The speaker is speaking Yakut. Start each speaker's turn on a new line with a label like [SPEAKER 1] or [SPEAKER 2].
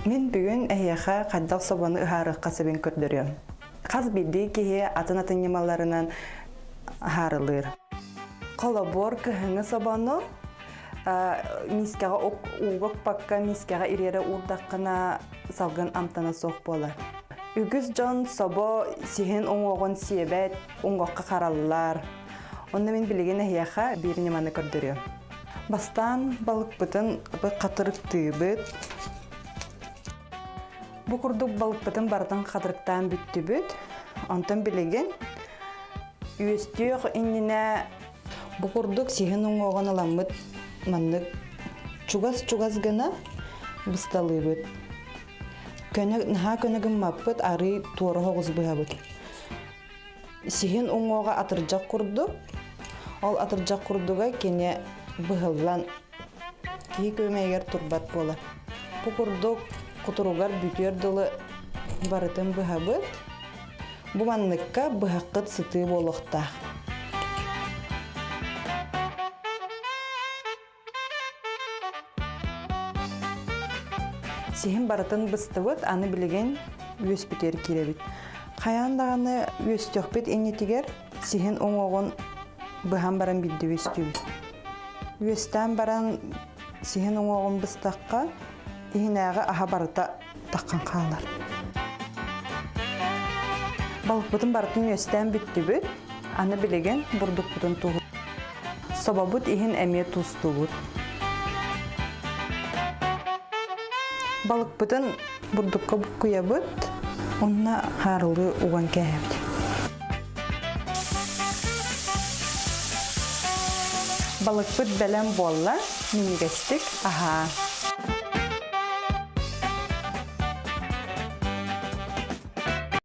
[SPEAKER 1] Мин бүгүн эһиэхэ хайдах собону ыһаарыахха сөбүн көрдөрүөм. Хас биирдии киһи атын-атын ньымаларынан ыһаарылыыр. Холобур, кыһыҥҥы собону миискэҕэ ууга укпакка миискэҕэ ириэрэ уурдаххына салгын амтана суох буолар. Үгүс дьон собо сиһин уҥуоҕун сиэбэт, уҥуохха хараллар. Онно мин билигин эһиэхэ биир ньыманы көрдөрүөм. Бастаан балыкпытын хатырыктыыбыт. Бу курдук балыкпытын барытын хатырыктаан бүттүбүт. Онтон билигин үөстүөх иннинэ бу курдук сиһин уҥуоҕун ыламмыт маннык чугас-чугас гына бысталыыбыт. Көнө, наһаа көнө гыммаппыт, арыы туора соҕус быһабыт. Сиһин уҥуоҕа атырдьах курдук. Ол атырдьах курдуга кини быһыллан киһи күөмэйигэр турбат буолар. Бу курдук кутуругар бүтүөр дылы барытын быһабыт. Бу манныкка быһаххыт сытыы буолуохтаах. Сиһин барытын быстыбыт, аны билигин үөспүтүгэр киирэбит. Хайаан даҕаны үөстүөхпүт иннитигэр сиһин уҥуоҕун быһан баран биирдэ үөстүүбүт. Үөстээн баран сиһин уҥуоҕун быстахха, иһинээҕи аһа барыта таххан хаалар. Балыкпытын барытын үөстээн бүттүбүт. Аны билигин бурдукпутун туһу. Собобут иһин эмиэ туустуубут. Балыкпытын бурдукка буккуйабыт, уонна хаарылыы уган кээһэбит. Балыкпыт бэлэм буолла, минньигэстик аһаа.